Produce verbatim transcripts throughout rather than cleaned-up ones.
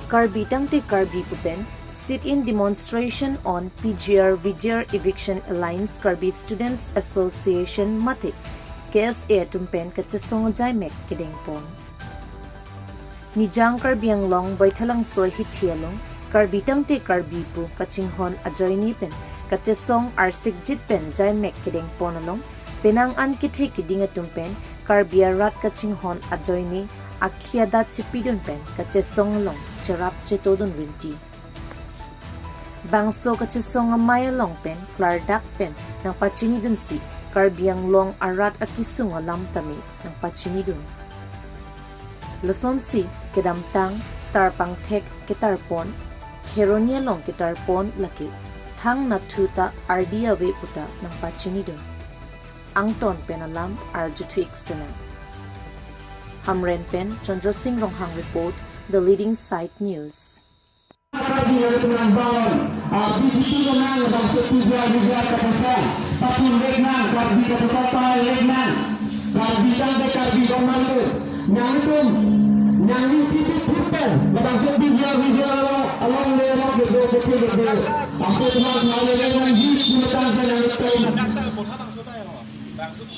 Karbi tangte Karbi pu pen sit-in demonstration on P G R V G R Eviction Alliance Karbi Students Association mate K S A atum pen kachesong ajaimek kedengpon. Nijang Karbi Anglong Baithalangso hithi along Karbi tangte Karbi pu kachinghon ajoine pen kachesong arsikjit pen jaimek kedengpon along penang an kethe kiding atum pen Karbi arat kachinghon ajoine akhei adat chepidun pen kachesong along cherap chetodun rinti. Bangso kachesong amei along pen klardak pen nangpachinidunsi Karbi Anglong arat akesung alam tame nangpachinidun. Lasonsi kedamtang tarpangthek ketarpon, kheroni along ketarpon lake thang nathu ta ardi ave puta nangpachinidun. Angton pen alam arjuthu-ik senang. Hamren pen Chandra Singh Ronghang report, The Leading Side News. Karbi yang teman bawon, ah, B J P menang, bangsa tiga juga kata saya, tapi menang, Karbi kata saya, menang, Karbi tangte Karbi komando, yang itu, yang ini cipit hutan, bangsa tiga juga along, along lewat, gitu, gitu, gitu, bangsa teman, kalau lewat, di, di, di, di, di, di,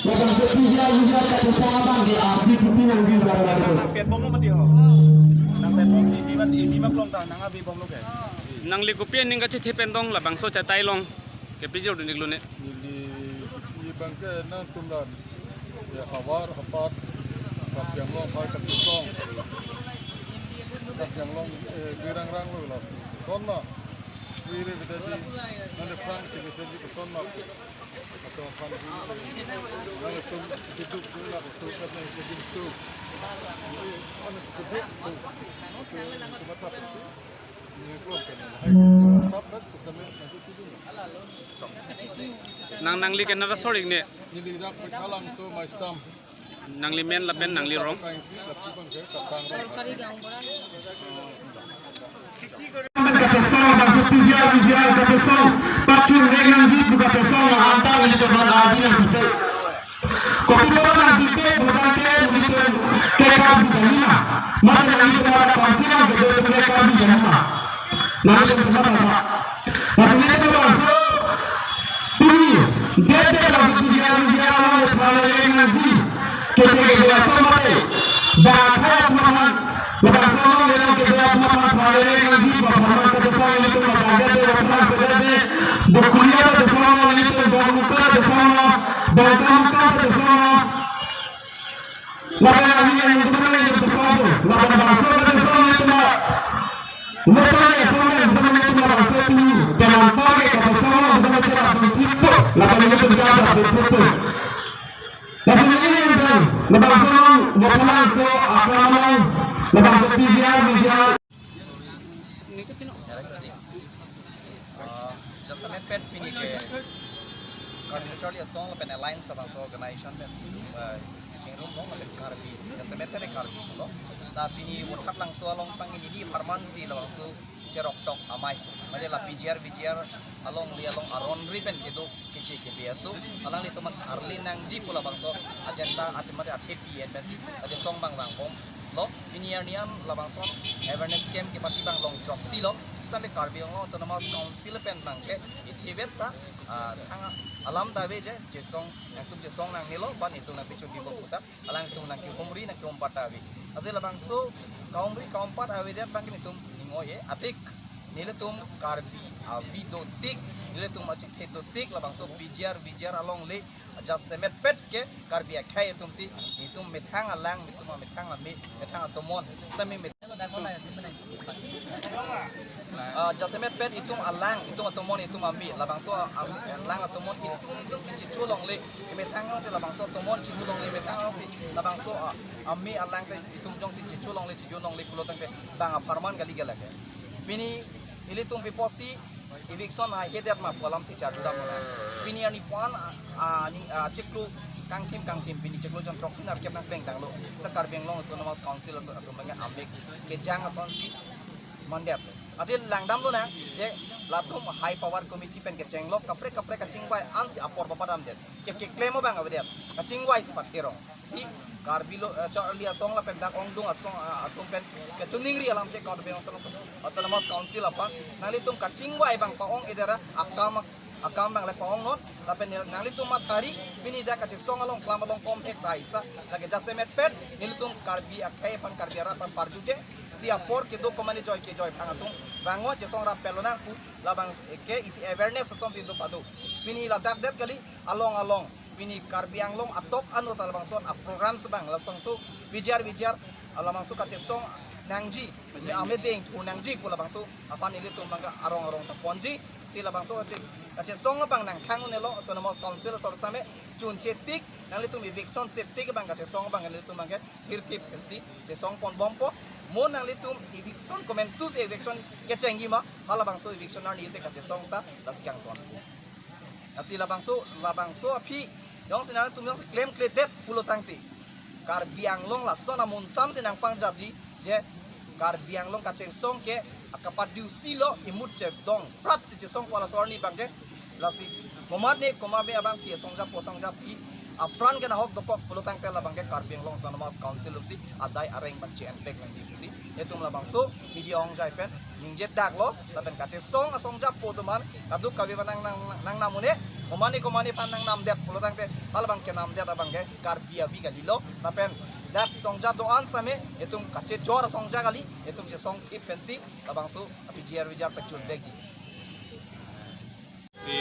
Labangso P G R, P G R kachesong abang ke, ah, B J P nangji abang. Nang petbomlo mati ho. Nang petbomsi, iman, iman klong ta, nang abi bomlo ke. Nangli kopi aning kachethe pen dong labangso chatai along. Kepiji dun-iklo ne. Neli, i bang ke nangtum ran. Ya, havar, hapat, Karbi Anglong, havar kachesong. Karbi Anglong, eh, gerang rang lo la. Kona. Wire bidadi, nang le prang ke mesen di kosonma. Atau prang di, nang le tum, duduk, duduk, duduk, duduk, duduk. Ini, anu, duduk, duduk. Oke, itu mata penting. Ini keluar kan. Hai, tap, tap, tap, tap, tap. Nang, nangli ke nara sorik ne. Ini di dak Baithalangso, Maisam. Nangli men lapen nangli rong. Sorkari gaon bura. Kachesong, bangso P G R, P G R kachesong, pachun reng nangji pu kachesong, la anta neli teman adi nangpipe. Kopi teman nangpipe, bukan ke neli teman ke Karbi Anglong. Mata neli teman Karbi Anglong, ke Karbi Anglong. Nangli teman apa? Masih itu bangso. Pini, dede bangso P G R, P G R along le phalele nangji. Kece kece asomate. Bangso teman, bangso along le kece teman phalele nangji. Bangso teman kece asomate. Bangso teman kece asomate. Dokulia kece asomate. Bangso kece asomate. Bangso kece asomate. Lapen kami yang itu kan yang itu satu. Lapen bangso kece asomate. Mecah ya sama yang sama itu malah satu. Jangan pakai kata sama yang sama cara itu. Lapan itu juga ada itu. Lapan ini yang bilang, lapan sama, lapan so, apa nama? Lapan so P G R, P G R. Ah, jasemet pet pini ke Karbi Lo Charli Asong lapen Alliance labangso organization pen, eh, chingrum lo lapen Karbi. Jasemet pet Karbi lo. Ta pini Vothatlangso along pangini di apharman si labangso cheroktok amei. Mate la P G R, V G R along le along aron ri pen kedo kece kebe aso. Alanglitum arli nangji pu labangso agenda atimate athepi en pensi kachesong abang vangbomlo. Pini arni an labangso awareness camp kepati abang long throksi lo. Sitame Karbi Anglong Autonomous Council pen abang ke ithibet ta, ah, thang alam ta ave je, chesong, nangtum chesong nangnelo, ban itum nangpichun pipo puta, alangtum nangkehumri, nangkehumpat ta ave. Aze labangso kahumri kahumpat avedet abang ke nelitum ning oi-e, atik, nelitum Karbi avi dotik, nelitum achingthek dotik, labangso P G R, V G R along le, jasemet pet ke Karbi akhei atum si, itum methang alang, itum methang ame, methang atomon, sami met-, ah, jasemet pet itum alang, itum atomon, itum ame, labangso, ah, alang atomon, itum jongsi chichu longle, methang jongsi labangso atomon chichu longle, methang jongsi labangso, ah, ame alang te itum jongsi chichu longle, chichu longle pulo tangte bang apharman kali gala ke. Pini ilitum piposi eviction ahedet ma pu alam tichar dudam mona. Pini arni pu an, ah, ah, ni, ah, chiklo kangthim kangthim, pini chiklo jon throksi nerkep nangpleng tanglo. Sa Karbi Anglong Autonomous Council atum abang ke amek kejang asonsi mandep. Adi langdamlo na, je latum high power committee pen kechenglo, kaprek kaprek kachingvai ansi apor papadamdet. Ke keklem abang avedet. Kachingvai si patherong. Si Karbi lo, eh, charli asong lapen dak ongdung asong, ah, atum pen kachiningri alam ke Karbi Anglong Autonomous Council aphan nanglitum kachingvai abang pa-ong-edetji akam, akam abang le pa-ongnon lapen nel-, nanglitum mathari pini dak kachesong along klam along kom ek ta isa lake jasemet pet nelitum Karbi akhei aphan Karbi arat aphan parjuje si apor kedo komane joi kejoi aphan atum bangwa chesong rap pelo nang pu labang ke isi awareness asonsi do pado. Pini ladak det kali along along pini Karbi Anglong atok ano ta labangso a-program abang labangso V G R V G R labangso kachesong nangji, amedeng thu nangji pu labangso aphan ilitum abang arong arong ta ponji si labangso kache-, kachesong abang nangkhang unelo Autonomous Council asor same chunche tik nanglitum eviction se tik abang kachesong abang nanglitum abang ke thirkip si chesong pon bompo. Mo nanglitum eviction komantu eviction kechengji ma halabangso eviction arni te kachesong ta laskang ton. Lasi labangso, labangso aphi jongsi nanglitum jongsi klemkledet pulo tangte Karbi Anglong lason amun samsi nangpangjapji je Karbi Anglong kachesong ke akapadusi lo imut chedong prat si chesong pu laso arni abang ke. Lasi komatne komatne abang ke songjapo songjapi apran ke nahok dokok pulo tangte labang ke Karbi Anglong Autonomous Council atumsi adai areng abang che-enpek nangji pusi netum labangso media ongjai pen ningje daklo lapen kachesong asongjapo atum aphan kaduk kave abang nang, nang, nangnam un-e, komane komane aphan nangnamdet pulo tangte halabang kenamdet abang ke Karbi avi kalilo lapen dak songja do-an same netum kachejor asongja kali netum chesong thip pensi labangso V G R V G R pachun dekji. Si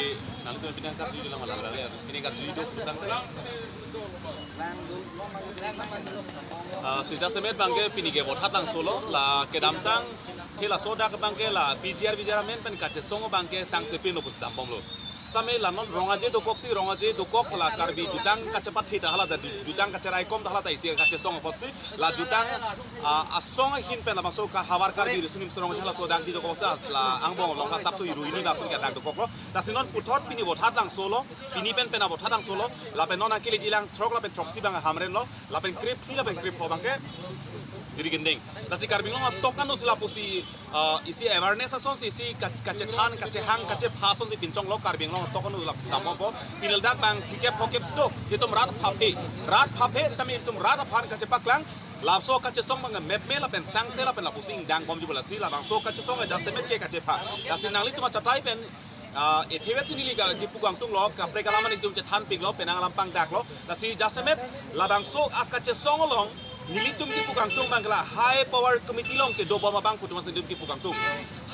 nanglitum pini karju lang malang lang ya. Pini karju do tangte. Ah, si jasemet abang ke pini ke vothatlangso lo la kedamtang ke laso dak abang ke la V G R V G R amen pen kachesong abang ke sangse pinlo pusi dambomlo. Same la non Rong Aje dokoksi Rong Aje dokok la Karbi jutang kachepatheta hala ta ju-, jutang kacheraikom ta hala ta isi kachesong apotsi la jutang, ah, asong ahin pen labangso ka havar Karbi Riso Nimso Rong Aje halaso dak di dokok sa la angbong along ha sapso iru hini bak so ke dak dokoklo. Lasi non puthot pini vothatlangso lo, pini pen pen avothatlangso lo, lapen non angkele jilang throk lapen throksi abang hamren lo, lapen krepli lapen krepho abang ke diri gendeng. Lasi Karbi Anglong atok ano si lapusi, ah, isi awareness asonsi isi ka-, kachethan, kachehang, kachepha asonsi pinchonglo Karbi Anglong atok ano lapusi dambompo. Pini ladak abang phlikep phokep si do, itum rat phaphe, rat phaphe tame itum rat aphan kachepaklang, labangso kachesong abang mepme lapen sangse lapen lapusi ingdang bomji pu lasi labangso kachesong jasemet ke kachepha. Lasi nanglitum achatai pen, ah, ethe-et si neli ka kipu kangtung lo, kaprek alam nelitum chethanpiklo, penang alam pangdaklo. Lasi jasemet labangso akachesong along nelitum kipu kangtung abang ke la High Power Committee along kedo bom abang pu atum si nelitum kipu kangtung.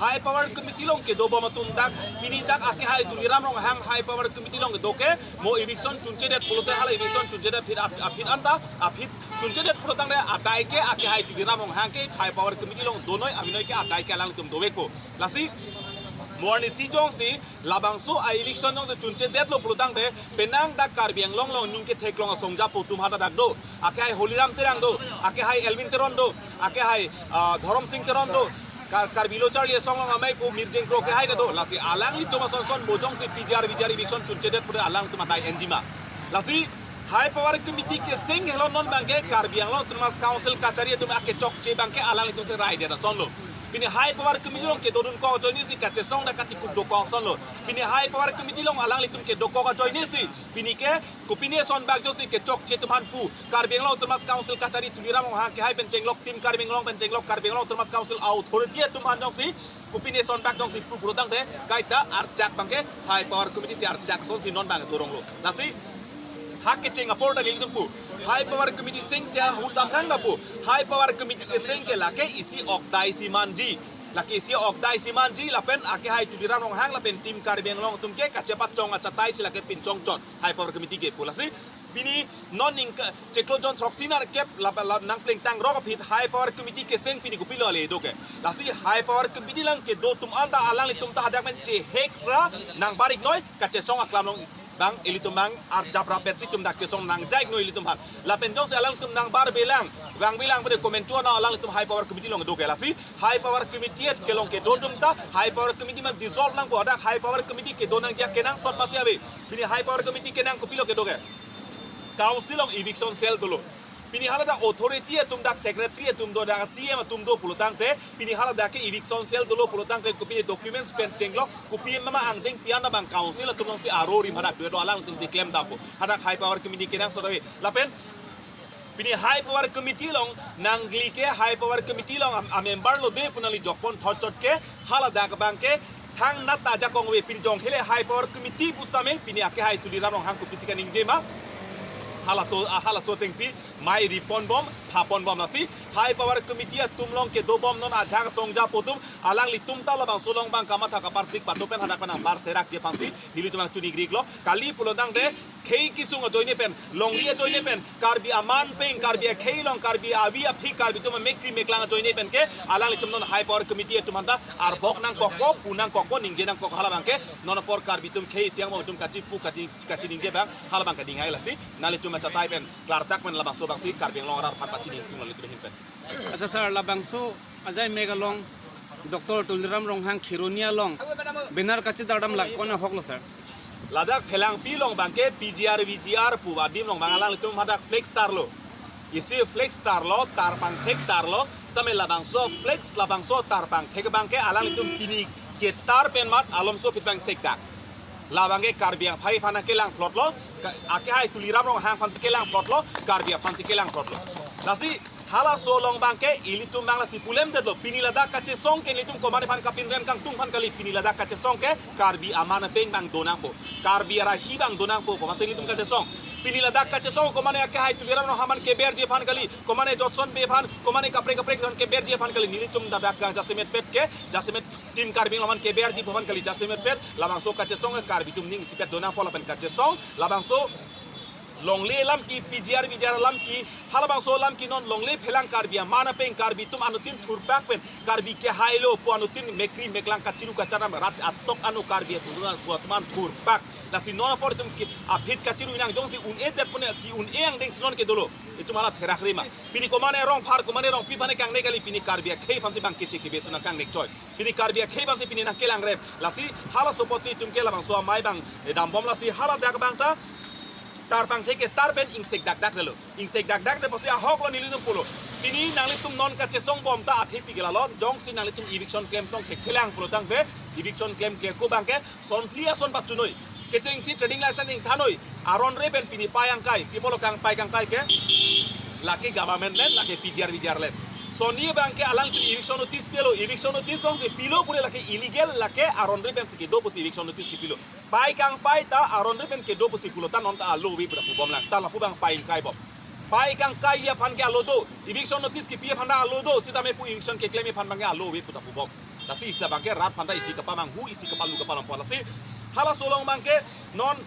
High Power Committee along kedo bom atum dak pini dak akehai Tuliram Ronghang High Power Committee along kedo ke mo eviction chunchedet pulote hala eviction chunchedet aphi ap-, aphi anta aphi chunchedet pulo tangte adai ke akehai Tuliram Ronghang ke High Power Committee along donoi abinoi ke adai ke alangtum dovekpo. Lasi mo arnisi jongsi labangso a-eviction jongsi chunchedetlo pulo tangte penang dak Karbi Anglong along ning ketheklong asongjapo atum ha ta dak do. Akehai Holiram Terang do, akehai Elwin Teron do, akehai, ah, Dhorom Sing Teron do, Kar-, Karbi Lo Charli Asong along amei pu Mirjeng Kro akehai ta do. Lasi alanglitum asonson bo jongsi V G R V G R eviction chunchedet pulote alangtum adai enji ma. Lasi High Power Committee keseng helo non abang ke Karbi Anglong Autonomous Council kachari atum akechokche abang ke alanglitum si raidet asonlo. Pini High Power Committee along kedodun kok ajoine si kachesong dak katikup dokok asonlo. Pini High Power Committee along alanglitum kedokok ajoine si pini ke kopine ason bak jongsi kechokche atum aphan pu Karbi Anglong Autonomous Council kachari Tuliram Ronghang akehai pen chenglok, Team Karbi Anglong pen chenglok, Karbi Anglong Autonomous Council authority atum aphan jongsi kopine ason bak jongsi pu pulo tangte kaita archak abang ke High Power Committee si archak asonsi non abang doronglo. Lasi ha kecheng apor ta nelitum pu High Power Committee seng si ahut damrang ta pu High Power Committee keseng ke lake isi ok dai si manji. Lake isi ok dai si manji lapen akehai Tuliram Ronghang lapen Team Karbi Anglong atum ke kachepachong achatai si lake pinchongchon High Power Committee ke pu. Lasi pini non ning ka chiklo jon throksi nerkep lap-, lap nangplengtang rok aphi High Power Committee keseng pini kopilo ale do ke. Lasi High Power Committee along kedo atum anta alanglitum ta hadak men chehek ra nangbar-iknoi kachesong aklam along abang ilitum abang arjap rapet si itum dak chesong nangja-iknoi ilitum aphan. Lapen jongsi alanglitum nangbarbelang, vangbelang pute komantu ano alanglitum High Power Committee along do ke. Lasi High Power Committee et kelong kedo atum ta High Power Committee man dissolve nangpo, hadak High Power Committee kedo nangji akenangsot masi ave. Pini High Power Committee kenang kopilo kedo ke. Council along eviction cell dolo. Pini hala dak authority atum dak secretary atum do dak C M atum do pulo tangte pini hala dak ke eviction cell dolo pulo tangte kopine documents pen chenglok kopi mama angdeng pi-an abang council atum alongsi aro rim hadak do alangtum si klem dampo. Hadak High Power Committee kenangsot ave. Lapen Pini High Power Committee along nangli ke High Power Committee along a, a member lo de pu nangli jokpon thotchot ke, haladak abang ke thangnat ta ajakong ave. Pini jongthele High Power Committee pusitame pini akehai Tuliram Ronghang kopisi kaningje ma, halato, ah, halaso atengsi mei ripon bom, phapon bom. Lasi High Power Committee atum along kedo bom non ajak songja apo atum, alanglitum ta labangso along abang kamatha kaparsik patu pen hadak pen nangbar serakji aphansi nelitum nangchoningri iklo. Kali pulo tangte khei kesung ajoine pen, longri ajoine pen, Karbi aman peng, Karbi akhei along, Karbi avi aphi, Karbi atum amekkri meklang ajoine pen ke alanglitum non High Power Committee atum aphanta arbok nangkokpo, pu nangkokpo, ningje nangkok, hala abang ke non apor Karbi atum khei siang mo atum kachipu, kachi, kachiningje abang, hala abang kading hai. Lasi nanglitum achatai pen klardak pen labangso abangsi Karbi Anglong arat aphan pachini tung nanglitum ahin pen. Acha sir, labangso ajai mek along Doctor Tuliram Ronghang Kheroni along banner kachedar dam la ko-an ahok lo sir? Ladak Phelangpi along abang ke P G R V G R pu adim along abang alanglitum hadak flex tarlo. Isi flex tarlo, tar pangthek tarlo, sitame labangso flex, labangso tar pangthek abang ke alanglitum pini ketar pen mat alomso aphi abang sekdak. La abang ke Karbi aphai aphan kelang plot lo, ka, akehai Tuliram Ronghang aphansi kelang plot lo, Karbi aphansi kelang plot lo. Lasi halaso along abang ke ilitum abang lasi pulemdetlo, pini ladak kachesong ke ilitum komatne aphan kapinrem kangtung aphan kali, pini ladak kachesong ke Karbi aman peng abang do nangpo, Karbi arahi abang do nangpo, komatsi ilitum kachesong. Pini ladak kachesong komatne akehai Tuliram Ronghang aphan keberji aphan kali, komatne Jotson Bey aphan, komatne kaprek kaprek aphan keberji aphan kali, nelitum ladak ka jasemet pet ke, jasemet Team Karbi Anglong aphan keberji aphan kali, jasemet pet, labangso kachesong Karbi atum ning isipet do nangpo lapen kachesong, labangso longle alam ke, P G R V G R alam ke, halabangso alam ke non longle phelang Karbi aman peng, Karbi atum anuttin thurpak pen, Karbi kehailo pu anuttin mekkri meklang kachiru kacharnam rat atok ano Karbi atum atum thurpak. Lasi non apor itum ke aphi kachiru inang jongsi un-edet pune ke un-e angdengsi non ke dolo. Itum hala therak rima. Pini komatne Rongphar, komatne Rongpi aphan kangne kali, pini Karbi akhei aphansi abang keche kebe suna kangne choi. Pini Karbi akhei aphansi pini nangkelang rem. Lasi halaso apotsi itum ke labangso amei abang, eh, dambom, lasi haladak abang ta tar pangthek ketar pen ingsekdakdak lelo. Ingsekdakdak de apotsi ahok lo nelitum pulo. Pini nanglitum non kachesong bom ta athe pi ke lalo, jongsi nanglitum eviction klem tong thekthelang pulo tangte, eviction klemkle ako abang ke son phli ason pachunoi, kechengsi trading license ingthanoi, aron re pen pini pai angkai, pi apotlo kangpai kangkai ke, lake government land, lake P G R V G R land. Sonni abang ke alanglitum eviction notice pilo, eviction notice jongsi pilo pule lake illegal, lake aron re pensi kedo pusi eviction notice kepilo. Pai kangpai ta aron re pen kedo pusi pulo ta non ta alo ave pu ta pubom lang, ta lapu abang pai ingkai bom. Pai kangkai aphan ke alo do, eviction notice kepi aphan ta alo do, sitame pu eviction keklem aphan abang ke alo ave pu ta pubom. Lasi isi abang ke rat aphan ta isi kapamanghu, isi kapalu kapalongpo. Lasi halaso along abang ke non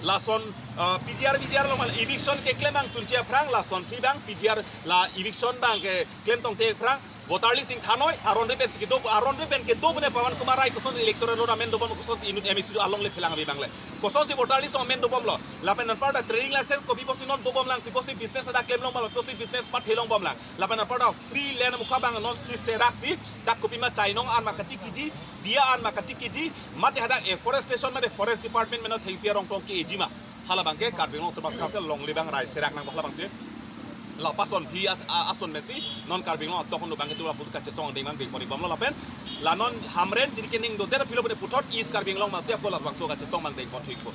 lason, ah, P G R V G R along eviction keklem abang chunche aphrang, lason phli abang P G R la eviction abang keklem tongte aphrang voter list ingthanoi, aron re pensi kedo, aron re pen kedo pune Pawan Kumar Rai kosonsi electoral roll amen dobom, kosonsi inut M A C along le phelang ave abang le, kosonsi voter list amen dobomlo. Lapen anparta trading license kopi apotsi non dobom lang, pi apotsi business hadak klem longbom, pi apotsi business pathe longbom lang. Lapen anparta free land mukha abang non si seraksi dak kopima chainong an ma katik kiji, bia an ma katik kiji, mate hadak afforestation mate forest department meno thengpi arong tong ke-eji ma. Hala abang ke Karbi Anglong Autonomous Council longle abang rai serak nang hala abang che. Lapuson phli at, a, ason pensi non Karbi Anglong atok no abang ke tu lapuson kachesong dengdang dengpon bomlo lapen la non Hamren jiri kening do der philo pune puthot East Karbi Anglong masi ako labangso kachesong abang dengpon thikpo.